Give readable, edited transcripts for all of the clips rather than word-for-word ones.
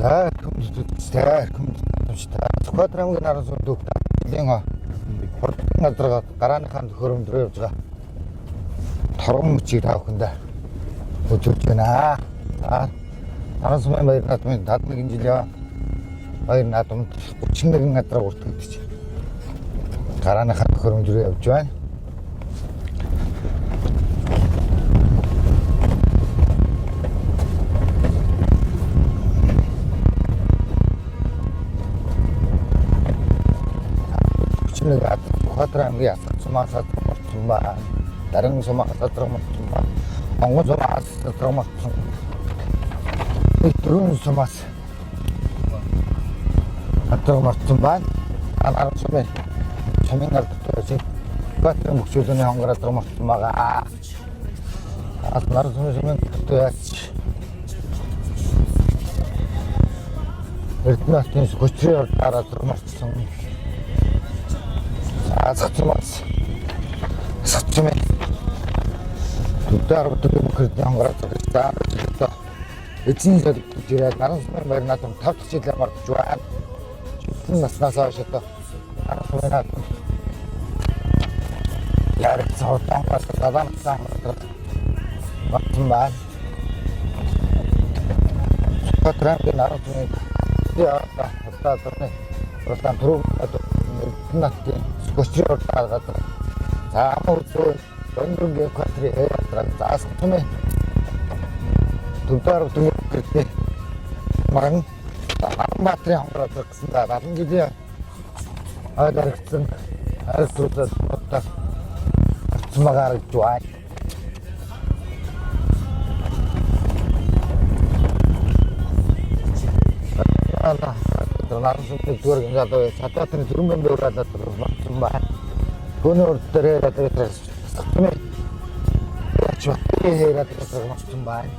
За хүмдтэй хүмдтэй. Сүхбаатар аймгийн наран сумын дүүх жилийн хурдан газаргаа гарааныхаа төхөөрөмж рүү явж байгаа торгон мөчийг та бүхэндээ үзүүлж байна. За наран сумын баяр наадмын 71 жилийн баяр наадамд 31 газраа бүртгэгдэж гарааныхаа төхөөрөмж рүү явж байна. Хүчнэг Сүхбаатар аймгийн Асгат сумаас морцсон байна. Дарин сумаас морцсон байна. Онгон сумаас морцсон. Дөрвөн сумаас морцсон байна. Наран сумын сумын алдартай Сүхбаатарын бөхчүүлэний хонгор адраг морцсон байгаа. Наран сумын сумын алдартай Эрдэнэ хөчрийн урдаар адраг морцсон. Асгацмаас асгацмын Дүдээр бүтээн мөхөрдний хонгороо зогссон. Эзэн солигдож ирээд наран сумын баяр наадам 5 дахь жилээ мартаж байна. Жилэн наснаас хойш одоо наран сумын наадам яригдсан хурдан гадаансан мартсан байна. Сүхбаатар аймгийн наран сумын одоо зурны уралдаан түрүү Эрдэнэ хөчрийн уралдаан газар. За аман үзүү Өндрөнгийн экваторын хээр адраг за Асгацмын Төвдөр бүтээн мөрөн Улаанбаатарын хонгор адраг гэсэн за 70 жилийн ойд харагдсан аль зүйлээс боддог орцсон байгаа харагдж байна. Наран сумын зүгээр ингээд одоо Садбаатарын зүрхэн бэмбэ ураалаад болсон байна. Түүний урд дээр адраг Асгацмын Яч Батын хээр адраг болсон байна.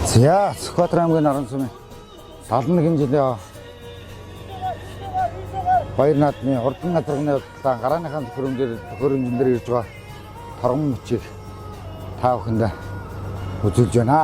За Сүхбаатар аймгийн наран сумын 71 жилийн баяр наадмын хурдан газарганы уралдаан гарааныхаа төхөөрөмжөн дээр ирж байгаа торгон мөчийг та бүхэндээ үзүүлж байна.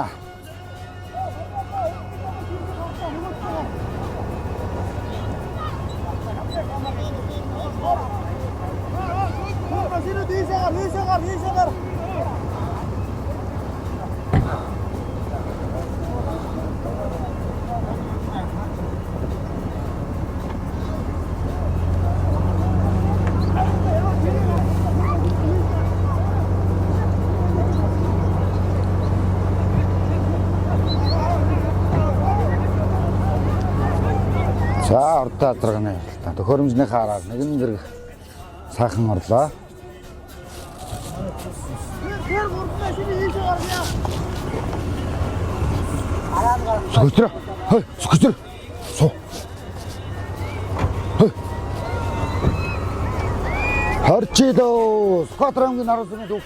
За ордоо азарганы уралдаан төхөөрөмжнийхээ хараар нэгэн зэрэг сайхан орлоо. Сүхтэр. Хой, сүхтэр. Су. Хой. Хорчидоо Сүхбаатар аймгийн наран сумын түүх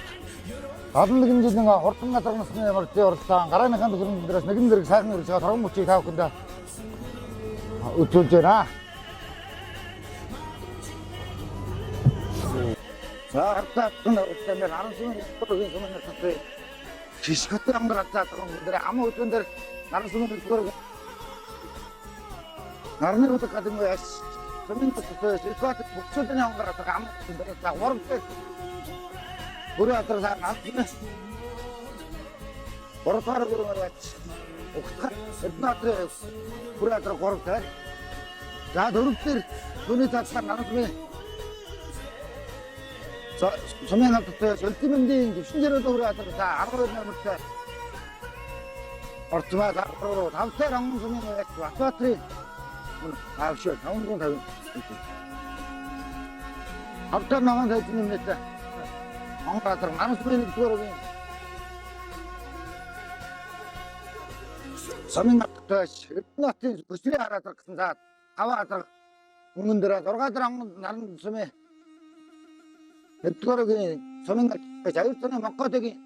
71 жилийн хурдан газар насны мөрдийн уралдаан гарааныхаа төхөөрөмжнөөс нэгэн зэрэг сайхан ирж байгаа торгон мөчийг та бүхэндээ үзүүлж байна. За хартаатан уралдаан дээр наран сумын нэгдүгээр сумын насны Шишгэтэн хонгор азаатан дээр ам өдөн дээр наран сумын нэгдүгээр нарны удаг гадаг яаш сумын төсөө Сүхбаатар бөхчүүлэний хонгор азаатан ам өдөн дээр за гурав дээр бүрээ азар ганц гуравдугаар гүрмээр яач угтах Эрдэнэ бүрээ азар гурав дээр за дөрөв дээр түүний цаадлаар наран сумын сумын алдартай Сөлтимэндийн гөвшин жирийн хүрээ азар за 12 номертой орцмаа за 3 5 дээр онгон сумын яач Батбаатарын аавшаа 550 5 дээр номон сайжин нэмнэтэй онгор азар наран сумын нэгдүгээр үеийн сумын алдартай Эрдэнэ хөсрийн хар азар гэсэн за 5 азар өмнө дээр 6 дээр онгон наран сумын нэгдүгээр үеийн сумын алдартай аюул зуны Монголын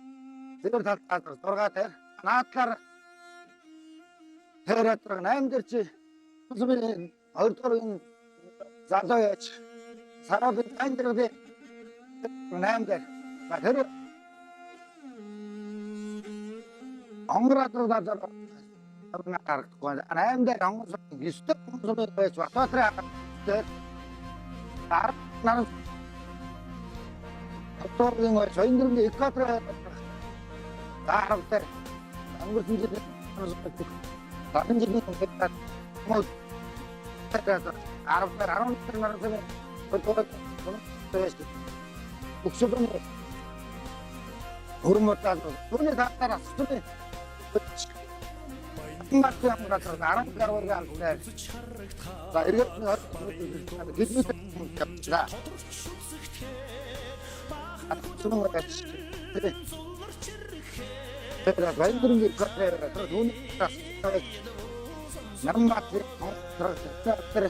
зэрэг талд азар 6 дээр наадлаар тэр азар 8 дээр чи сумын 2 дугаар үеийн залуу яаж Сараад андэрдэ 8 дээр тэр онгор газар харагдахгүй. 8 дээр онгор 9 дэх онгор байж Батбаатарын дээр 10 нар Хотоорын байж Баяндөргийн экватор 10 дээр өнгөрсөн жил 70 жилийн өмнө 10 дээр 11 нар Өксөбөний хөрмөтал түүний талаар асуусан. Мартын газар 10 гаруй албай. За эргээд гэлмэд явчихлаа. Тэр Баяндөргийн экватор түүний Намбат тэр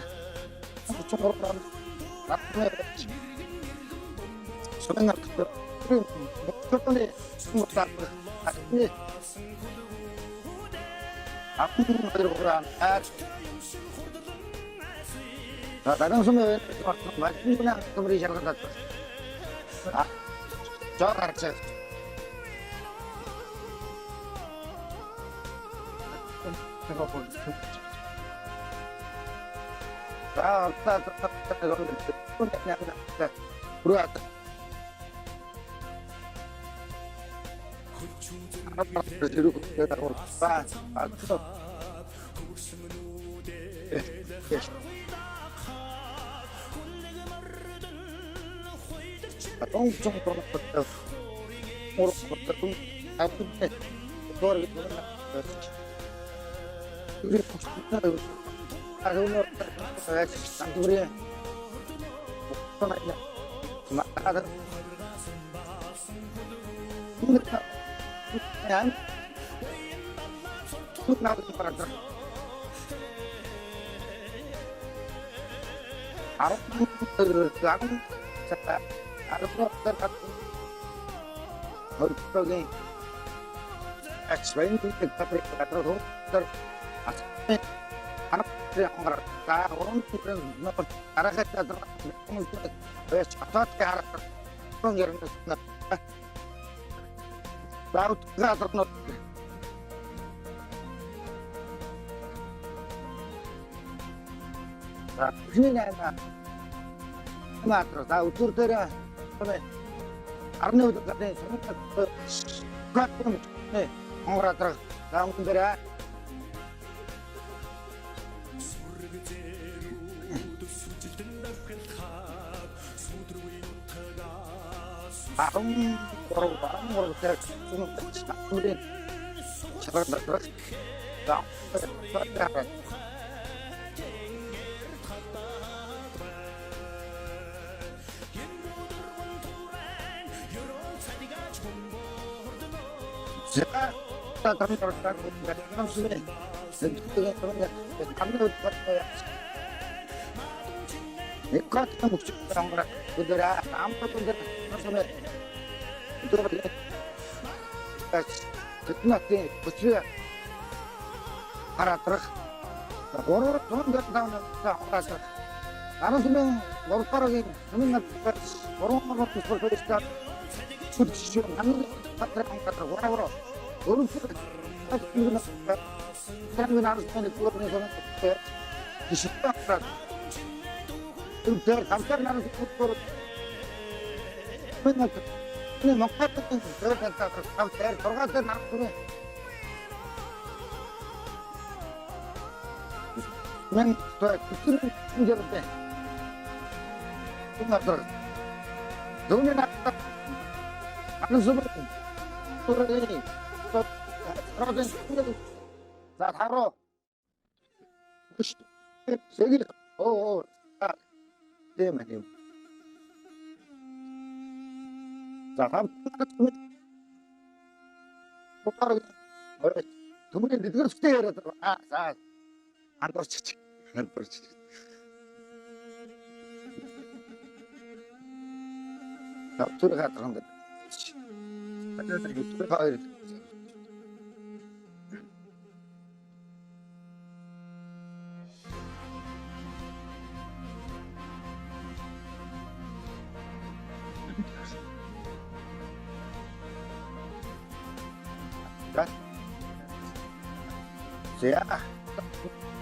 За.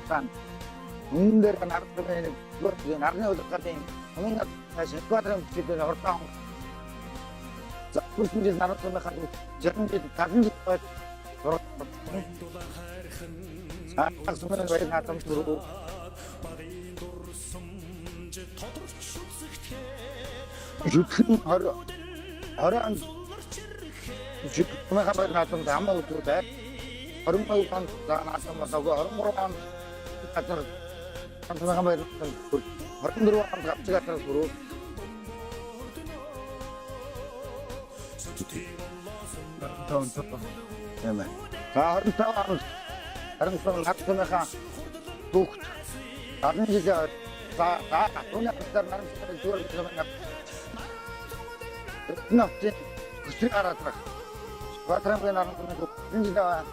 Сан. Үнэн дээр нарны нарны удирдлагын өмнө Сүхбаатарын бүлгийн хурдан. За 40 жил нарны сумынхаа 60 жил 70 жил байж цаах сумын баяр наадам түрүү жүтгэн 20 20 он жүтгэн баяр наадам хамаа өдрүүд 22 он наадам болоогүй 23 он газар сумынхаа баяр наадам 24 онд гавцаг газар түрүү. Тийм ээ. За 25 онд 25 наадмынхаа хүүхд 70 жилийн за за түүний хамтаар наран зүгээр юм. Эрдэнэ хөсрийг хараад байх. Баатрамгийн наран сумын 70 жилийн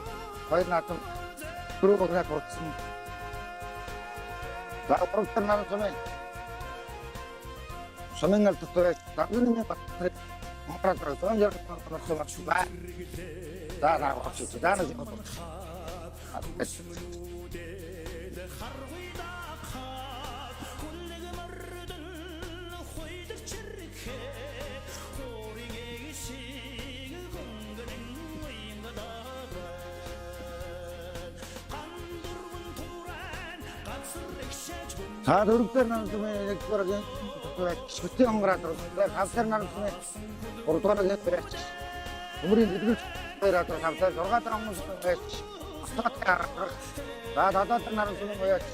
хоёр наадам дөрөв багнаа турцсан. За гурав дахь наран сумын сумын алдартай 71 Батрыг Монголд 160 он байна. За за авч. За нэг. За дөрөвдөр наран сумын нэгдүгээр шүтэн онгороод тавдаар наран сумын гуравдугаар байж төмөрийн дэлгэрч хоёр адар тавдаар 6 дахь он байж автомат харах. За долоодоор наран сумын гоёч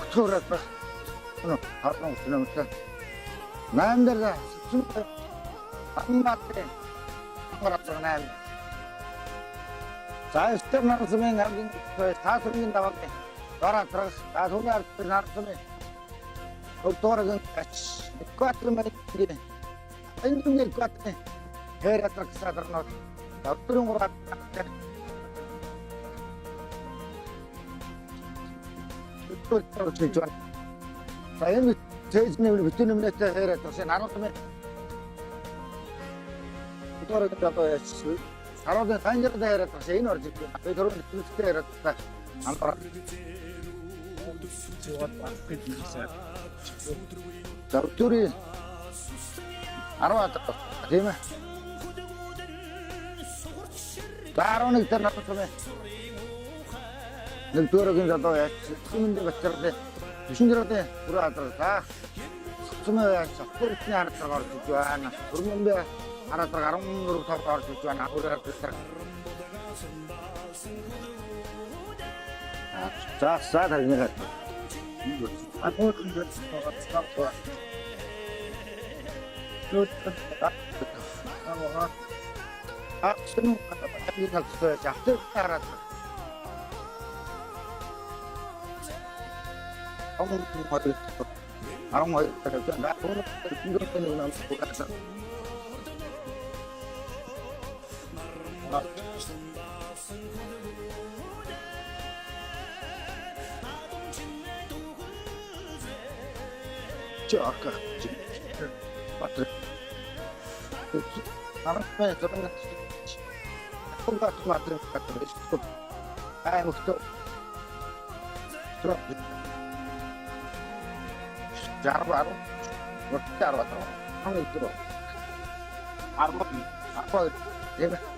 өтгөр байх. Харсан өснөмтэй. 8 дээр сүм аммаатын онгороод 8. За 9 дээр наран сумын хамгийн таасрын даваа дараа тарах. За түүний ард наран сумын Дөрөвдүгээр ач экватор маягийн энэ экватор хээр адрах садарнууд өдрийн 3 хийж байна. За энэ цээжний бүтэн өмнөтэй хээр адрах наран сумын дөрөвдүгээр одоо яач саруулын санжирд хээр адрах энэ орж ирдэг. Би түрүүн нэвтрүүлэгтээ яриад та амраа. За өдрийн 10 тийм ээ. За 11 дээр наран сумын нэгдүгээрийн залуу яач өмнөд бацралын 40 жирийн бүрээ адрах. За сумын яач хөрөтний харадраг орж иж байна. Өрмөнбэ харадраг 14 тав орж иж байна. Бүрээ харадраг. За за таргинаа. Чарка. Батэр. Наран зураг Хогат матэр батэр. Аа мөхтөө. 60 10 65 10 10 10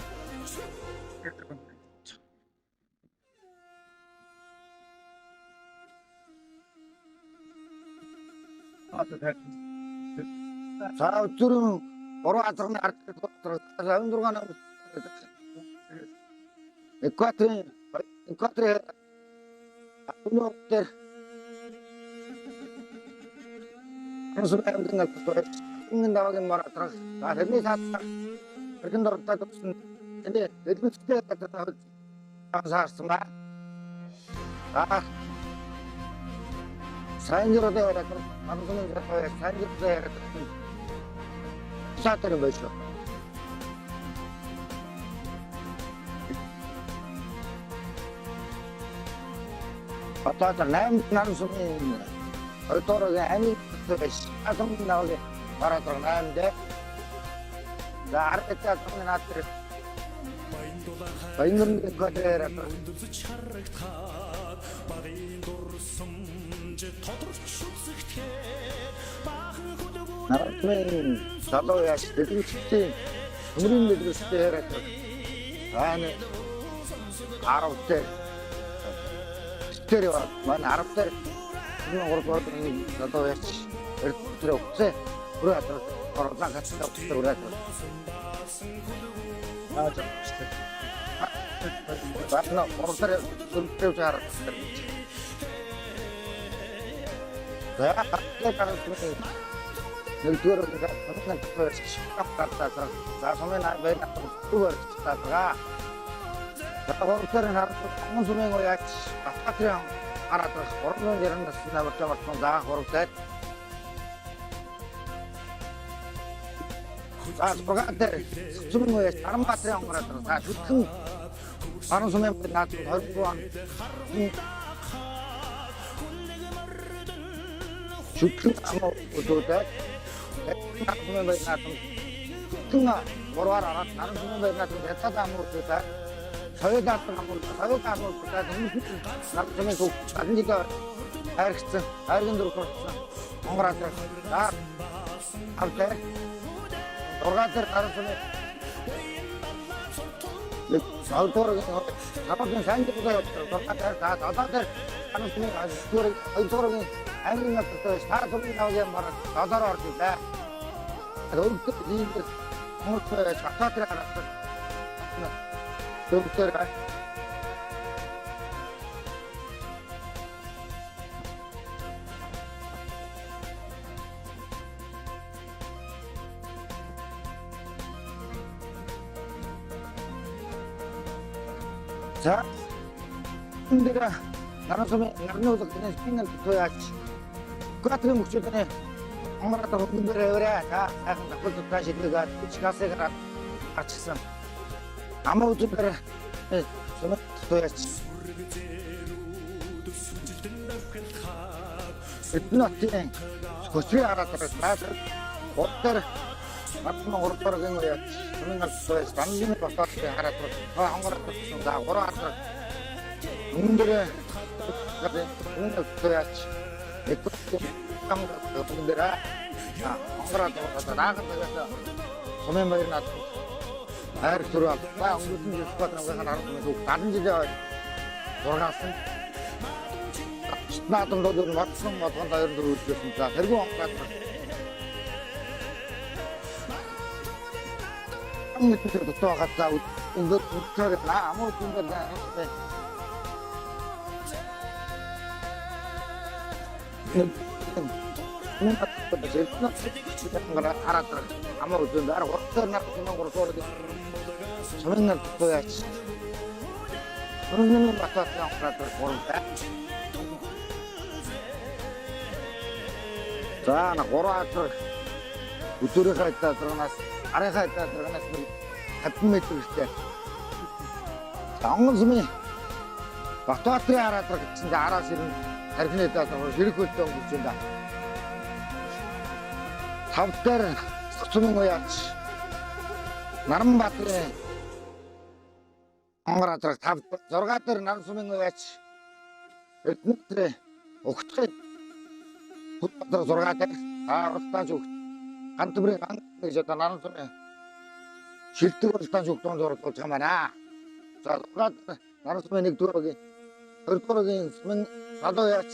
За өдрийн 3 азарны ард 16 экваторын экваторын өнөөдөр Ангин даваагийн мор адрах. За тэрний цаадах эргэн дордод тусна. Тэний дэлгэцтэй газар саарсан ба. За сайн жиродэ яриад намсан жиродэ сайн жиродэ яриад саатар байж. Одоо 8 наран сумын хоёрдугаар амин байж. Асан наалын бараад 8 дээр. За 10 цаа наад дээр Баян дээр Наратмын залуу яаш дэлгэрчдийн төмрийн дэлгэрчдийн яриад байна. 10 дээр тэр манай 10 дээр 3 дугаар нэг залуу яаш тэр өгцөө бүрээ адраа орлаа гацтай өгцөө бүрээ адраа. Аа жаа. Байна 3 дээр дөрөвтэй харагдсан. За нэгдүгээр гарцаа. За сумын баяр зүгээр цаацгаа. За гуравдгаар нарсан сумын уяач Батбатрын хараад 390 насны аварч болсон. За гуравдаар. За зургаан дээр сумын уяач Наранбаатарын онгороод за шүтгэн Баруун сумын наад 23 он шүтгэн ам өдөөдөө наран сумын наадам шүтгэн гурваар ороод наран сумын наадам хятад ам өдөөдөө соёл наадам ам соёл ам өдөөдөө наран сумын түүх 70 жил хайргцсан хайрган дөрөв болсон онгороод за автай зургаан дээр наран сумын хоёрдугаар тавын сайн дуртай зургаан дээр за долоо дээр наран сумын хоёрдугаар аймгийн газартай шаар сумын навгийн мараа долоор орж ирлээ. Өвдөг лидер Монгол Батбаатар гаргасан. Дөрөвдөр За энэ дээр наран сумын нарны улг шингэн туяач Кватрын мөчүүдний онгороод хөнгөн дээр аваарай. За сайхан давхар дутаа шилэгээд чигасыг гарчихсан. Амаа үзүүгээр сумын туяач Эрдэнэ хотын хөсрийн хараад байгаа. Гурав дээр Батман гурав дараагийн уяач сумын галт туяач Дангийн Батбаатарын хараад байгаа. Онгороод за гурван хадраг өмнө дээр өмнө туяач өмнө дээр онгороод наахан цагаас сумын баяр наад хайр төрөө албаа өнгөрсөн жил Сүхбаатар намгийнхаа наран сумын түүх 70 жилийн зургаасан. Наадам дууд нь модсон болгонд 24 үлдээсэн. За тэргүүн онгороод мэдээ дутуу байгаа. За өнгөр өдрөөр амуу зүүн дээр хараад амуу зүүн дээр гуртаар нар сумын гурван сумын нар дутуу яач. Өргөнний Батбаатарын онгороод гурав. За на гурван хадраг өдөөрийнхөө дадрагнаас арынхаа дадрагнаас нэг 50 м хэрэгтэй. За онгон сумын Батбаатарын хараадраг гэсэн чинь араас ирнэ тархины дадраг ширэх хөлтөө өнгөрч байна. Тав дээр сумын уяач Наранбаатарын онгор хадраг тав зургаа дээр наран сумын уяач Эрдэнэт угтахыг Хөдөлгөөн зургаа дээр уралдаан шүүгт ганц бүрийн ган гэж одоо наран сумын шилдэг уралдаан шүүгт донд оролцуулж байгаа юм байна. За зургаа наран сумын нэгдүгээр багийн хоёрдугаар багийн сумын залуу яач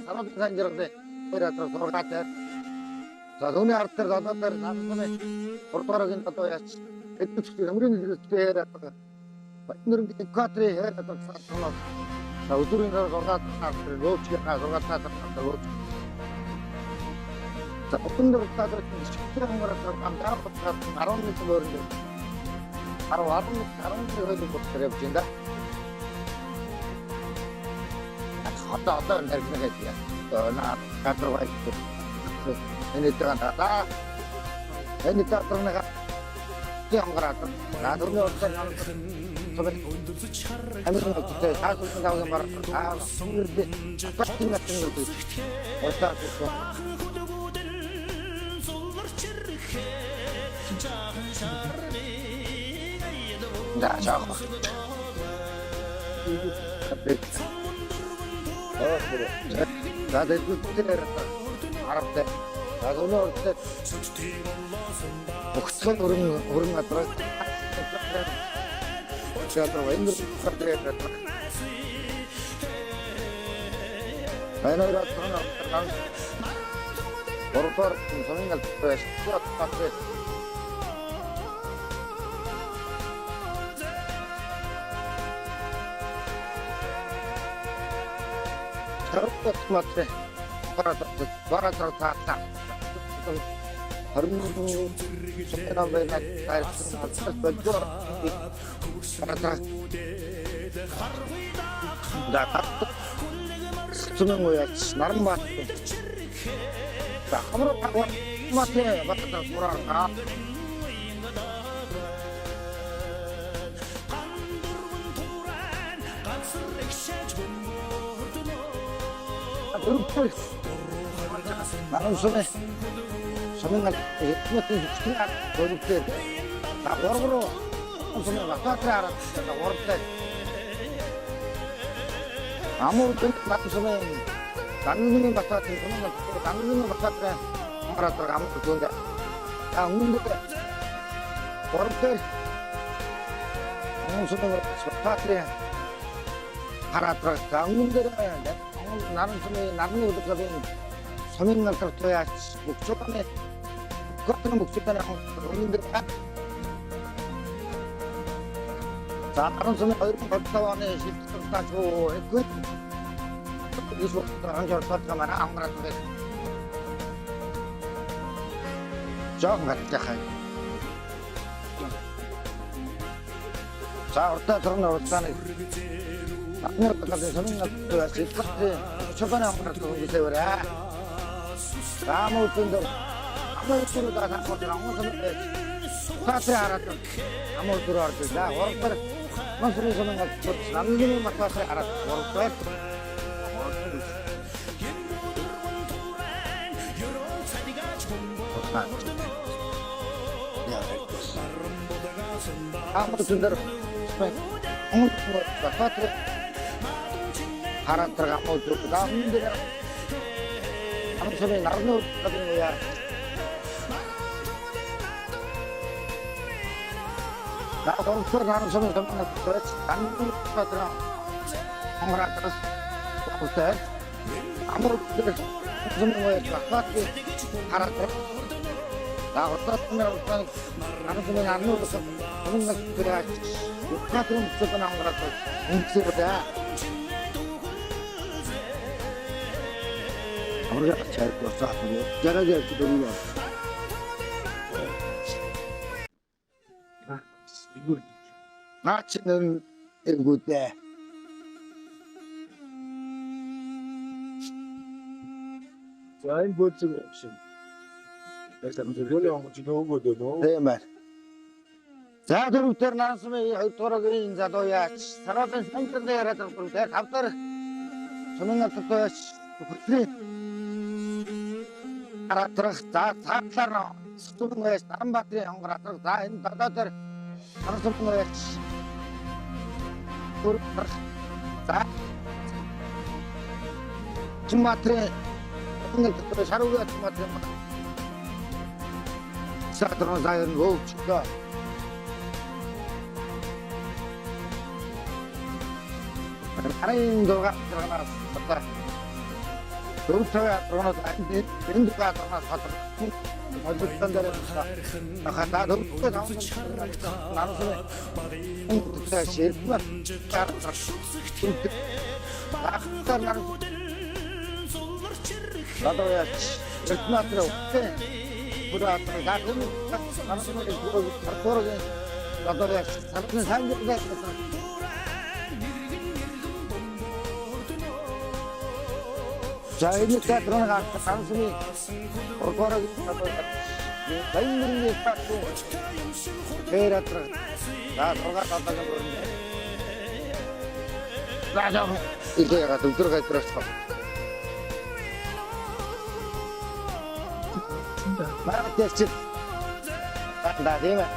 саруулын сайн жаргалын хоёр хадраг зургаа дээр за түүний ард дээр долоо дээр наран сумын гуравдугаар багийн залуу яач эдгээр төмрийн дэлгэцтэй хоёр хадраг Баяннөрөнгийн экваторын хоёр хадраг саатгал за өдрийн зургаа дээр өөчгийн зургаа дээр өөч За бүтэн дуртаад шигтэй онгороод амдаа буцаад 11 мөрөн дээр 10 11 11 хоёул буцаар явж байна да. Одоо одоо нэрнэ гэж яа. Наа газар байж. Энэ дээр даа. Энэ дээр нэг онгороод наа дөрөв уртаа амир нэгтэй цаасуулсан тавгийн бар аа батын натын гэдэг. Уртаа За жаах. За дэлгүүрээр харавтай. За өнөө урдтай. Өгцгөн өрн өрн адраа. Чадвар энэ гадраа. Энэ хоёр гуравдугаар сумын албатай шаттай. Тархат бараа таа. 24 намайг таарсан болжоо. Бараа да цүнэн уяач наран бат. За хамруу мат бат сураа. Өргөл. Наран сумын сумын этмэтийн хүчний хөрөвтэй. За гурван сумын бататраа хараад гуравтай. Амуу наран сумын данны бататрын сумын данны бататраа хараад амуу зүүндэ. За өмнө гуравтай. Амуу сумын бататрын хараад за өмнө наран сумын нарны өдрийн сумын алдартай яач мөхчөөнэ готон мөхчөөнэ өмнө за наран сумын 2025 оны шилжилт чуу эквит гэж анжаар хамаараа амраад байх. Жохон гарч За урдаа зурна урдааны нарны өдрийн сумын алдартай шилжилт чөбөнө амраад өнгөсөөрэй. За амуу өдөр да амуу сумын цаашаа хараад амуу өдөр орж за гуравдугаар мансрын сумын алдартай намны матаасаа хараад гуравдугаар амуу өдөр амуу бататраа хараад амуу өдөр за өмнө амуу сумын нарны өдрийн яа За гуравдугаар наран сумын сумын алдартай намны бататраа амраад гуравтай амуу өдөр сумын бататраа хараад за гуравдугаар наран сумын нарны өдөр сумын алдартай бататраа мөхчөөнө амраад өнгөсөөрэй. Амраа чарк болсон. Жараа ярьж дөрөв. Наа чи нэр эргүүдээ. За энэ бөөцөг юм. Яг онгоч нөгөөд нөө. Тийм байна. За дөрөвдөр наран сумын хоёрдугаар залуу яач сараалын сандрын яриад байгаа дээр тавдугаар сумын алдартай яач хөтлөө харатрах за цаатлаар сумын яач Наранбаатарын онгор хатрах за энэ дадаа дээр наран сумын яач дөрөв за Чимбатрын алдартай шаруга Чимбатрын садрон заян вовчка Нарын дугаар зарганаас одоо дөрөв зарганаас энэ дугаар зарганаас хатар холбогдсон дээр хатаа дөрөв наран сумын ширбэ багтар наран одоо яач Эрдэнэт үхтэй бүр атар гахын наран сумын тархуурын одоо яач сарны сайн За энэ театрын наран сумын ургуураг баян пакку тэр атар за сургаа татаг бүрэн За за илүү ягаад өдөр газраас Маргааш чи да тийм ээ.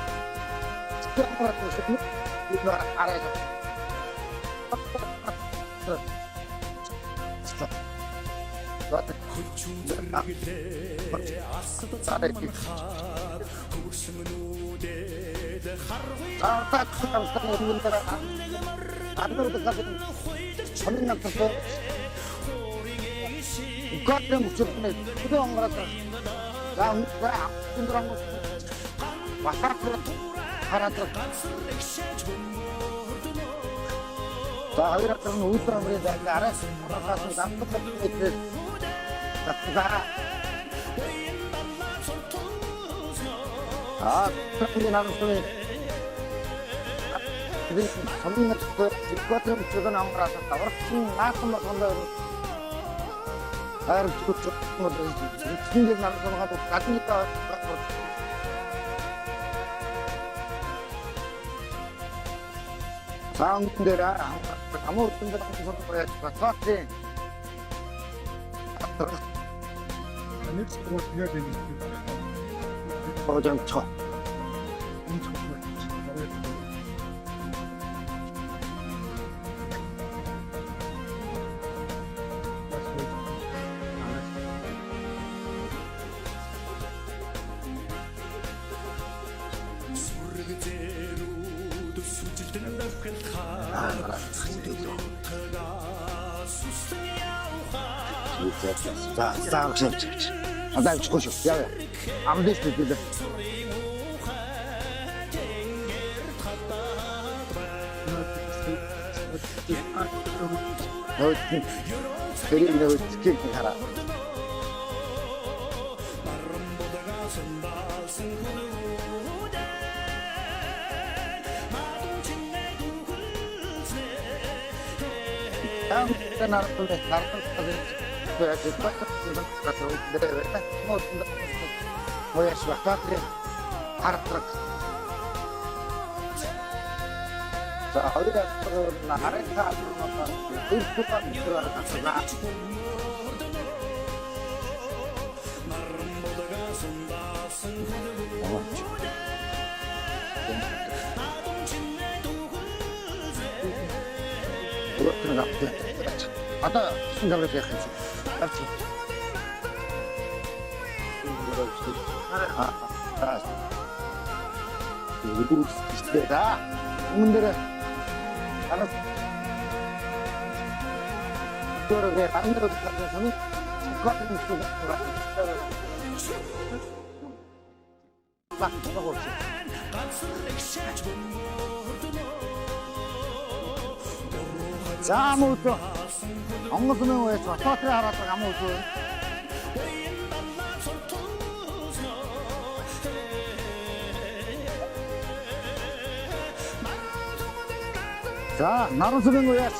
За, наран сүмэн уяач.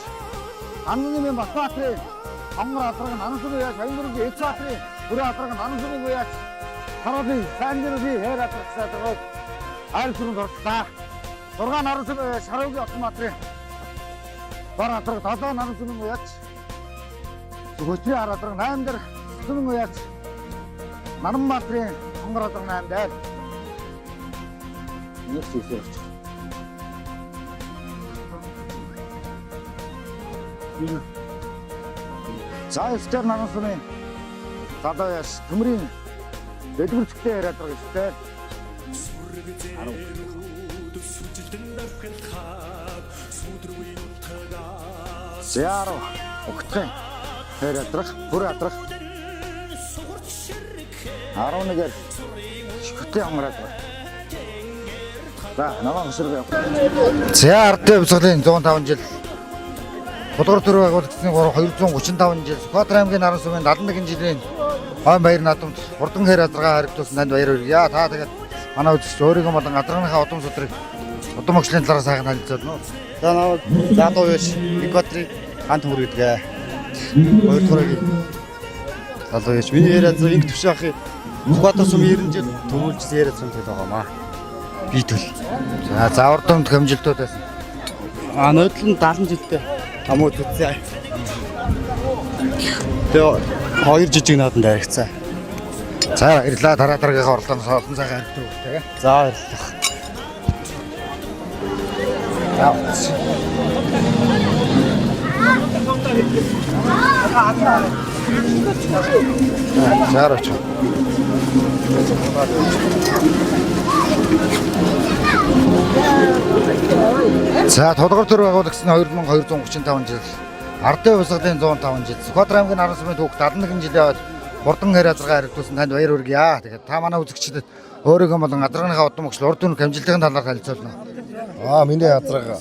Анны Батбаатрын онгор адраг наран сүмэн уяач, Баяндүргийн Эцбаатрын бүрэн адраг наран сүмэн уяач. Харуулын Сайн-дэргийн хайр адраг садраг айл сүмэнд ортлаа. 6 наран сүмэн уяач, Харуулын Отонбаатрын бар адраг 7 наран сүмэн уяач. Хөтрийн хар адраг 8 дээр сүмэн уяач. Наранбаатрын онгор адраг 8 дээр. Нэг хийсээр очих. За, 9-р наран сүмийн залуу яаш төмрийн дэлгэрчтэй яриад байгаа шүү дээ. За, 10 огтхын хайр адрах, бүр адрах. 11-ээр шүтээ онгороод байгаа. За, намаа хөсрөг явах. За, ардын хувьсгалын 105 жил Булгар төр байгуулагдсны 235 жил Сүхбаатар аймгийн Наран сумын 71 жилийн хойн баяр наадамд хурдан хайр азаргаа харагдуулсан танд баяр хүргье. Та тэгээд манай үзэгч өөрийгөө болон азаргааныхаа удам судрыг удам өгчлийн талаар сайхан танилцуулна уу? За, намайг залуу биш Экваторын хан төмөр гэдэг. Хоёр дахь ургийн залуу биш. Миний яриа зөв инг төвшин ахын Сүхбаатар сум 90 жил төвлөжсөн яриа зам тэл байгаа маа. Би төл. За, заавар дунд хэмжилтүүд байсан. А нодлон 70 жилдээ амуу зүтсэн. Тэгээ хоёр жижиг нааданд харигцсан. За, баярлалаа. Дараа дараагийнхаа оролцооноос олон сайхан харагдав. За, баярлалаа. За. За раач. За Тулгар төр байгуулагч нь 2235 жил. Ардын хувьсгалын 105 жил. Сүхбаатар аймгийн Наран сумын түүх 71 жилийн хойно хурдан хэр азаргаа харагдуулсан танд баяр хүргье. Тэгэхээр та манай үзэгчдэд өөрийнхөө болон азарганыхаа удам өгшил урд өмнөх амжилтын талаар танилцуулна. Аа, миний азарга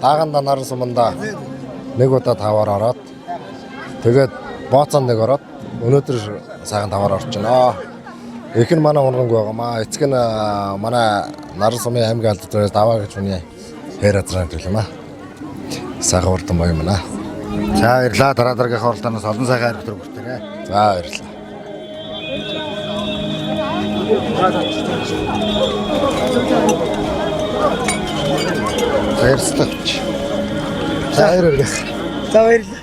дааганда Наран суманда нэг удаа таваар ороод, тэгээд бооцоо нэг ороод, өнөөдөр сайхан таваар орж байна. Их нь манай унганг байгаамаа. Эцэг нь манай Наран сумын аймгийн алдар зүрээс даваа гэж хүний хэр азарга гэдэг юм аа. Сайхан урдан боёо мөн аа. За баярлалаа. Дараа дараагийнхаа уралдаанаас олон сайхан харагтар хүртээрэй. За баярлалаа. За ярьцлагч. За баяр хүргэх. За баярлалаа.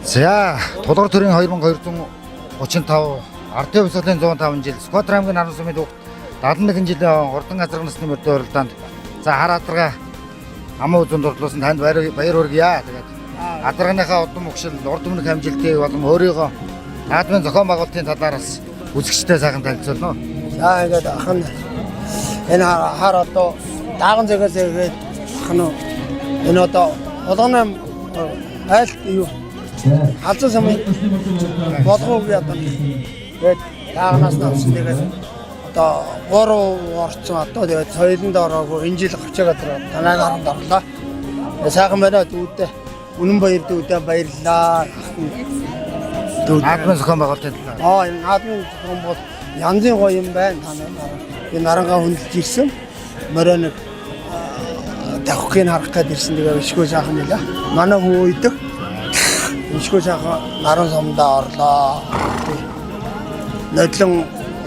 За Тулгар төрийн 2235 Ардын хувьсгалын 105 жил Сүхбаатар аймгийн Наран сумын түүх 71 жилийн хурдан азарга насны мөрдөө уралдаанд за хар азарга аман үзэн дурдлуулсан танд баяр хүргье. Тэгээд азарганыхаа удам өгшил урд өмнөх амжилтыг болон өөрийгөө наадмын зохион байгуулалтын талаар бас үзэгчтэй сайхан танилцуулна. За ингээд ах нь энэ хар одоо дааган зэгээс ирээд ах нь энэ одоо хулганы айл юу халзан сумын болгоог одоо тэгээд дааганаас нь авсан, тэгээд одоо гурав орцсон, одоо тэгээд соёлонд ороогүй, энэ жил хавчаа газар танайг оронд орлоо. Тэгээд сайхан байна дүүдээ. Үнэн баяр дүүдээ, баярлалаа. Дүүдээ. Наадмын зохион байгуулалтын талаар. Аа, энэ наадмын зохион бол янзын гоё юм байна та нар. Би нарангаа хүндэлж ирсэн. Морой нэг давхыг харах гээд ирсэн. Тэгээ өшгөө сайхан байлаа. Манай хүү үйдэг. Өшгөө сайхан наран сумдаа орлоо. Нодлон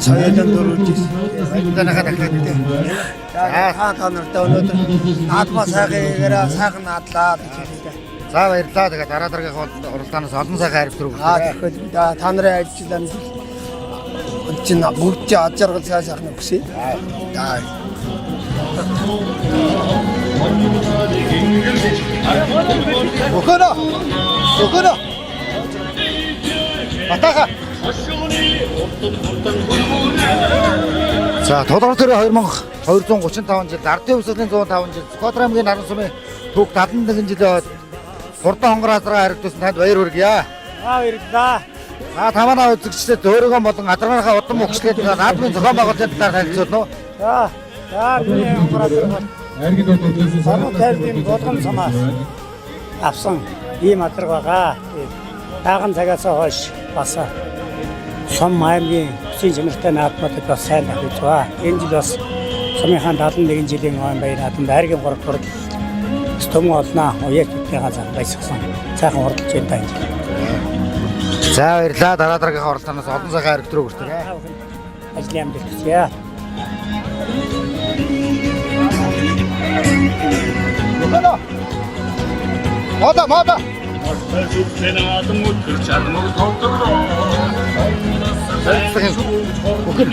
соёлон дөрүүлж ирсэн. Баярлалаа дахиад. За та нартай өнөөдөр наадмаа сайхан хийгээрээ сайхан наадлаа гэж хэлээ. За баярлалаа. Тэгээд дараа дараагийнхаа уралдаанаас олон сайхан харагтар Аа, хүртээрэй. тэгэхээр та нарын ажил амжилт чинь бүгд чи ад жаргал сайн сайхан хүсье. За. Өгөөрөө. Өгөөрөө. Батаха. За Тулгар төрийн 2235 жил Ардын хувьсгалын 105 жил Сүхбаатар аймгийн Наран сумын түүх 71 жилийн хойно хурдан хонгор азаргаа харагдуулсан танд баяр хүргье. Аа, баярлалаа. За та манай үзэгчдэд өөрийгөө болон азаргааныхаа удам өгчлөд наадмын зохион байгуулалтын талаар танилцуулна уу? За, за миний хонгор азаргаа Баруун тайлбын болгон сумаас авсан ийм адраг байгаа. Дааган цагаас хойш бас сум аймгийн хүчин чанартай наадмуудад бас сайн давж байгаа. Энэ жил бас сумынхаа 71 жилийн ойн баяр наадамд айргийн 3 дугаар төмөн олноо уяа зүтнийхаа цаг баясгсан. Сайхан хурдалж байна энэ жил. За баярлалаа. Дараа дараагийнхаа уралдаанаас олон сайхан харагтар хүртээрэй. Та бүхэнд ажлын амжилт хүсье. Өгөөрөө. Мода мода. Өгөр.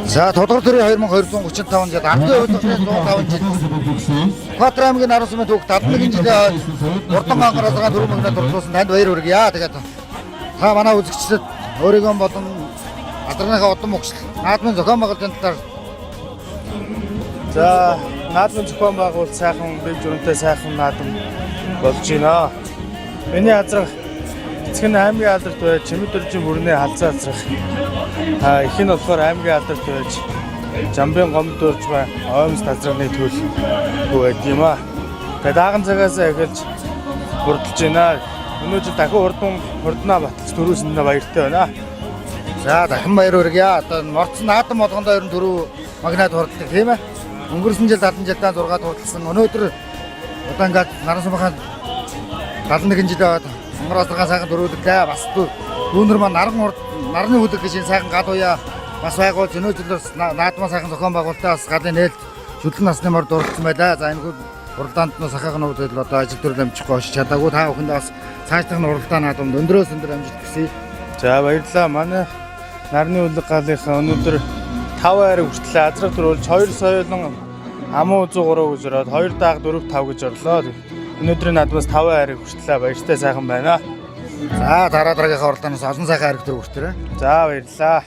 За Тулгар төрийн 2235 жил Ардын хувьсгалын 105 жил Сүхбаатар аймгийн Наран сумын түүх 71 жилийн хойно хурдан хонгор азаргаа түрүү мөгнөд дурлуулсан танд баяр хүргье. Тэгээд та манай үзэгчдэд өөрийгөө болон азаргааныхаа удам өгшил наадмын зохион байгуулалтын талаар. За наадмын зохион байгуулалт сайхан бие журамтай сайхан наадам болж байна. Миний азрах эцэг нь аймгийн алдарт байж Чимэд дөржин бүрний халзаа азрах. А их нь болохоор аймгийн алдарт байж Жамбын гомд дурж бай оймс тазрагны төл хүү байд юм аа. Тэгээ дааган цагаас эхэлж хурдалж байна. Өнөөдөр дахин хурдан хурднаа баталж төрөөсөндөө баяртай байна. За дахин баяр хүргье. Одоо морцсон наадам болгондоо ер нь түрүү магнат хурддаг, тийм ээ. Өнгөрсөн жил 70 жилдээ 6 хурдалсан. Өнөөдөр одоо ингээд Наран сумынхаа 71 жилийн хойно хонгор азаргаа сайхан дөрүүлгэлээ. Бас дүүнер маань наран хурд нарны хүлэг гэж энэ сайхан гал уяа бас байгуулж өнөө жил бас наадмаа сайхан зохион байгуулалтаа бас галын нээлт шүлэн насны морд дурлалсан байлаа. За энэ хүү Уралдаанд нь сахаах нь хувьд л одоо ажил төрөл амжихгүй очиж чадаагүй. Та бүхэндээ бас цаашдах нь уралдаан наадамд өндрөөс өндөр амжилт хүсье. За, баярлалаа. Манай нарны үлэг галынхаа өнөөдөр 5 хайрыг хүртлээ азрах төрүүлж 2 соёлон амуу 103 гэж ороод 2 дааг 4 5 гэж орлоо. Өнөөдрийн наадмаас 5 хайрыг хүртлээ. Баяртай сайхан байна. За, дараа дараагийнхаа уралдаанаас олон сайхан хайрыг төр хүртээрэй. За, баярлалаа.